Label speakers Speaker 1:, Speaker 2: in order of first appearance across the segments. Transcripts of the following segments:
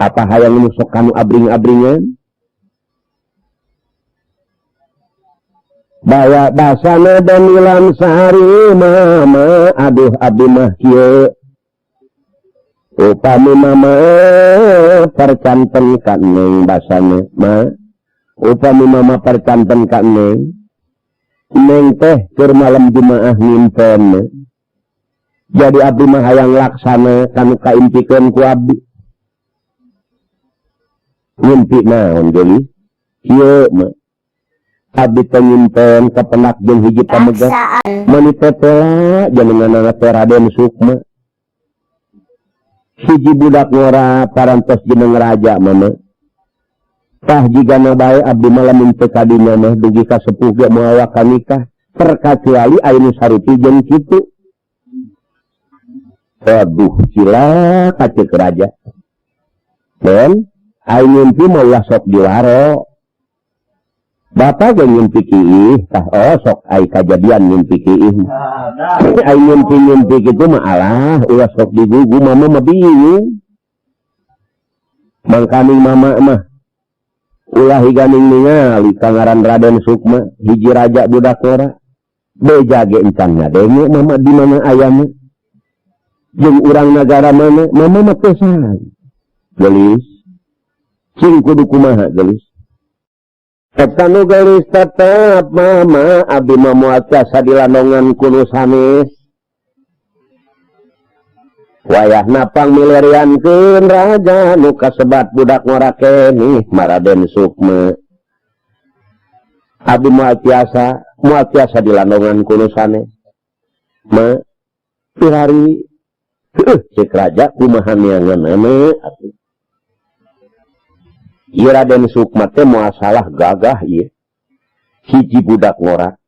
Speaker 1: Apa hayang nu sok kanu abring-abringan? Bawa basana dan Nilam Sari mama aduh abdi mah kieu. Upami mama percanten ka neng basana ma. Upami mama percanten ka neng. Neng teh keur malam Jumaah ngimpen. Jadi abdi mah hayang laksana kanu kaimpikeun ku abdi. Ngimpi naon geulis? Kieu mah. Abdi teh ngimpen kapenak jeung hiji pamegat. Mani tetela jenenganna teh Raden Sukma. Hiji budak ngora parantos jeneng raja mama. Tah jigana bae abdi mah lamun teu ka dinya mah dugi ka sepuh ge moal waka nikah, terkecuali aya nu sarupi jeung kitu. Aduh, cilaka ceuk raja. Den, ai ngimpi mah ulah sok diwaro. Bapak ge ngimpi kiih, tah oh sok ai kajadian ngimpi kiih. Ai ngimpi-ngimpi kitu mah alah ulah sok digugu mama mah bingung. Mangkaning mama mah ulah higaning ningali ka ngaran Raden Sukma hiji raja budak ngora. Beja ge encan ngadenge mama di mana ayana. Jeung urang nagara mana mama mah teu sae. Geulis. Cing kudu kumaha geulis. Eta nu geulis tetep mama abdi mah moal tiasa dilandongan ku nu sanes. Wayahna pangmilariankeun raja nu kasebat budak ngora keneh Maraden Sukma. Abdi moal tiasa dilandongan ku nu sanes. Ma pirari heuh ceuk raja kumaha neanganna atuh. Ieu Raden Sukma teh moal salah gagah ieu. Hiji budak ngora.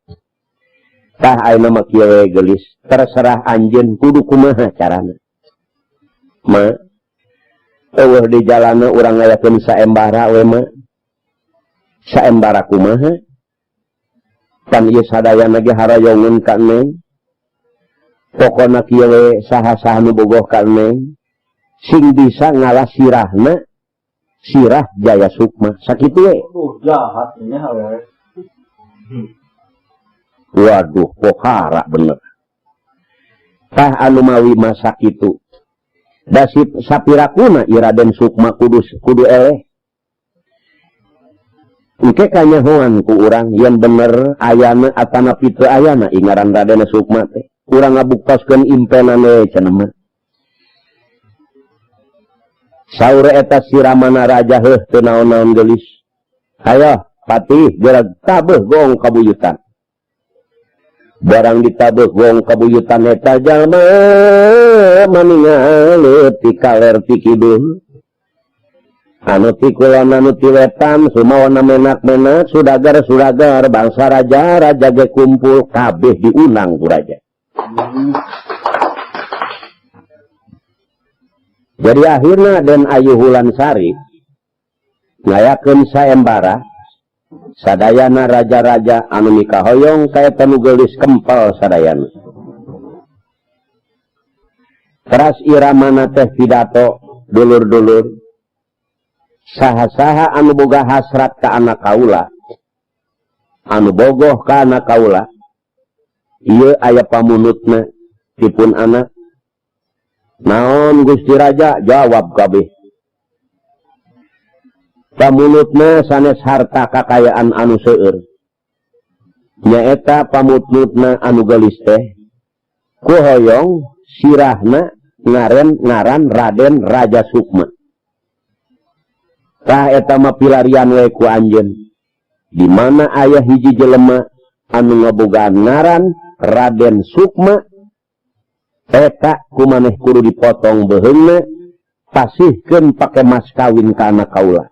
Speaker 1: Tah ayeuna mah kieu we geulis, terserah anjeun kudu kumaha carana. Ma eueuh di jalana urang ngayakeun saembara we ma. Saembara kumaha? Pan ieu sadayana ge harayongeun ka neng. Pokona kieu we saha-saha nu bogoh ka neng sing bisa ngalah sirahna sirah Jaya Sukma sakitu we.
Speaker 2: Jahat nya we.
Speaker 1: Waduh, pohara bener. Tah anu mawi masak itu. Da sapirakuna ieu Raden Sukma kudu eleh. Engke kanyahoan ku urang yen bener ayana atanapi teu ayana ingaran Raden Sukma teh. Urang ngabuktoskeun impenan we cenah mah. Saur eta siramana raja heuh teu naon-naon geulis. Hayo patih geura tabeuh gong kabuyutan. Barang ditabeuh gong kabuyutan eta jalma maningal ti kaler ti kidul. Anu ti kulon anu ti wetan sumawana menak-menak sudagar-sudagar bangsa raja raja ge kumpul kabeh diundang ku raja. Jadi akhirnya Den Ayu Hulansari ngayakeun saembara sadayana raja-raja anu mikahoyong ka eta nu geulis kempel sadayana. Teras iramana teh pidato dulur-dulur saha-saha anu boga hasrat ka anak kaula anu bogoh ka anak kaula ieu aya pamunutna dipun anak. Naon Gusti Raja jawab kabeh. Pamunutna sanes harta kakayaan anu seueur. Nyaeta pamunutna anu geulis teh ku hoyong sirahna ngaren ngaran Raden Raja Sukma. Tah eta mah pilarian we ku anjeun. Di mana aya hiji jelema anu ngabogaan ngaran Raden Sukma eta ku maneh kudu dipotong beuheungna pasihkeun pake mas kawin ka anak kaula.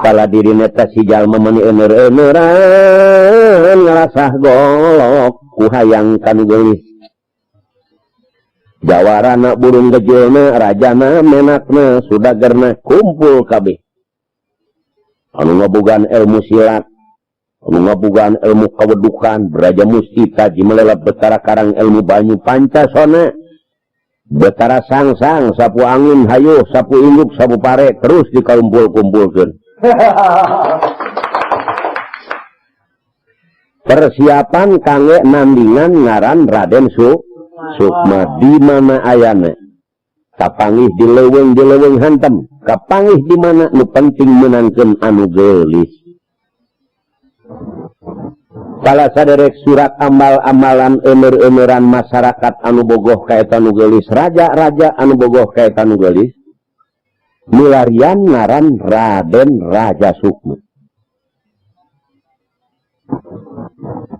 Speaker 1: Kala dirina eta si jalma mani euneur-euneuran ngarasah golok ku hayang kanu geulis. Jawarana burung gejulna rajana menakna sudagerna kumpul kabeh. Anu ngabogaan ilmu silat, anu ngabogaan ilmu kawedukan, beraja mustita jimelelap betara karang ilmu banyu pancasona. Betara sangsang sapu angin hayu sapu induk sapu pare terus dikumpul-kumpulkeun. Persiapan kangge nandingan ngaran Raden Sukma di mana ayana. Kapanggih di leuweung hantem, kapanggih di mana nu penting meunangkeun anu geulis. Kala saderek surat amal-amalan eumeur-eumeuran masyarakat anu bogoh ka eta nu geulis, raja-raja anu bogoh ka eta nu geulis, milarian ngaran Raden Raja Sukma.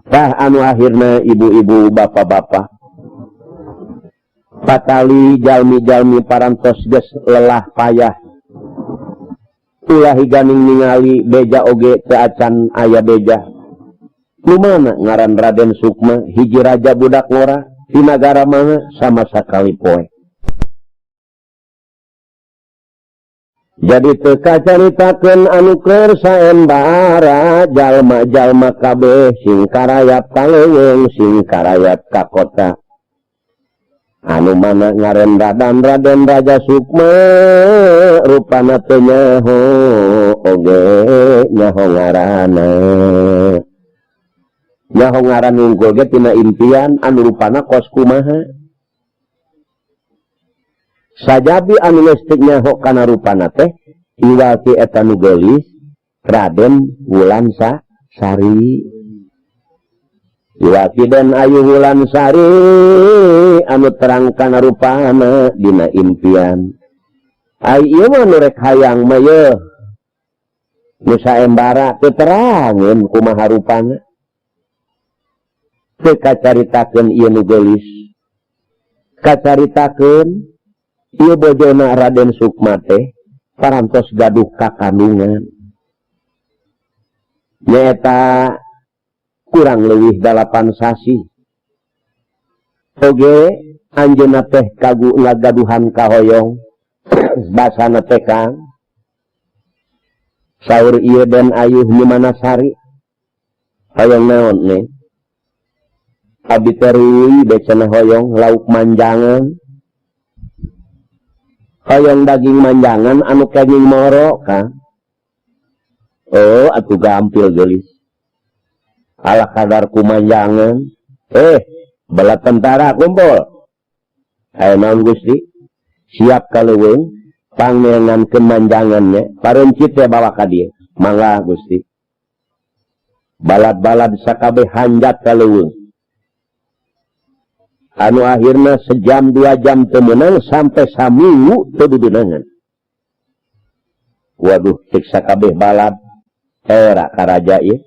Speaker 1: Tah anu akhirna ibu-ibu bapak-bapak patali jalmi-jalmi parantos geus lelah payah ulah higaning ningali beja oge teu acan aya beja. Nu mana ngaran Raden Sukma hiji raja budak ngora di nagara mana sama sakali poe. Jadi teu kacaritakeun anu keur saembara jalma-jalma kabeh sing karayap ka leuweung sing karayap ka kota. Anu mana ngaran Raden Raja Sukma rupana teu nyaho oge nyaho ngaranna. Nyaho ngaran unggul ge tina impian anu rupana kos kumaha. Sajabi anu geus teu nyaho kana rupana teh iwal ti eta nu geulis Raden Wulan Sari. Iwal ti Den Ayu Wulan Sari anu terang kana rupana dina impian. Ai ieu mah nu rek hayang mah yeuh. Nu saembara teu terangeun kumaha rupana. Teu kacaritakeun ieu nu geulis. Kacaritakeun ieu bojona Raden Sukma teh parantos gaduh kakandungan. Nyaeta kurang leuwih 8 sasi. Oge anjeunna teh kagu ngagaduhan kahoyong basana teh Kang. Saur ieu Den Ayuh Nyimanasari. Hoyong naon nih? Abi teh reuy cenah hoyong lauk manjangan. Hoyong daging manjangan anu kenging moro Kang. Oh atuh gampil geulis. Ala kadar ku manjangan. Bala tentara kumpul. Aya naon Gusti? Siap ka leuweung pangngeunankeun manjangannya. Parencit teh bawa ka dieu. Mangga Gusti. Balad-balad sakabeh hanjat ka leuweung. Anu akhirna sejam 2 jam teu meunang sampai saminggu teu duduneungan. Waduh cek sakabeh balad era ka raja ieu.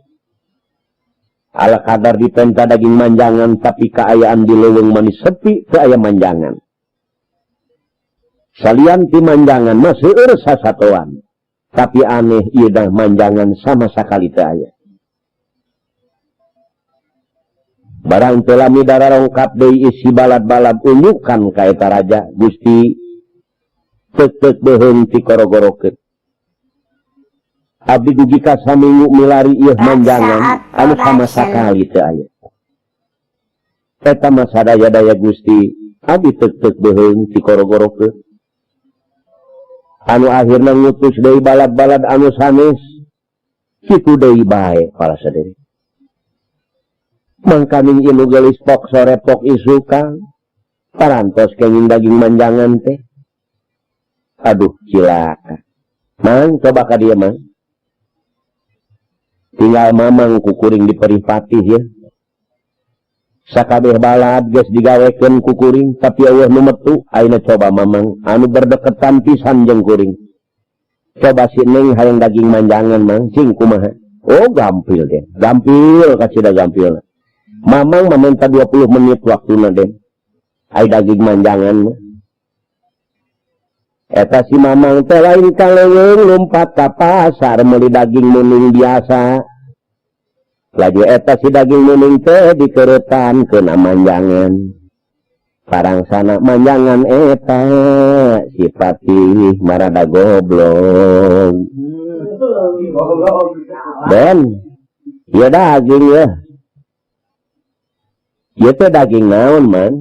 Speaker 1: Ala kadar dipenta daging manjangan tapi kaayaan di leuweung manis sepi teu aya manjangan. Salian ti manjangan mah seueur sasatoan. Tapi aneh ieu dah manjangan sama sakali teu aya. Barang teu lami dararongkap deui isi balad-balad unyukan ka eta raja Gusti teuk-teuk beuheung ti korogorokeun. Abdi dugi ka saminggu milari ieu manjangan anu sama sakali teu aya. Eta mah sadaya-daya Gusti abdi teuk-teuk beuheung ti korogorokeun. Anu akhirna ngutus deui balad-balad anu sanes kitu deui bae para sadaya. Mangkaning ieu nu geulis pok sore pok isukan parantos kenging daging manjangan teh. Aduh cilaka. Mang coba ka dieu mang. Tinggal mamang kukuring di peripatih ya. Sakabeh balad geus digawekeun kukuring tapi eueuh nu metu ayeuna coba mamang anu berdeketan pisan jeung kuring. Coba si Neng hayang daging manjangan mang cing kumaha. Oh gampil deh. Gampil kasih da gampil. Mamang meminta 20 menit waktuna den. Ai daging manjangan mah. Eta si mamang teh lain ka leuweung lumpat ka pasar meuli daging muning biasa. Laju eta si daging muning teh dikeretan keuna manjangan. Parangsana manjangan eta si Patih marada goblok. Den, ieu daging ya. Ieu teh daging naon, man?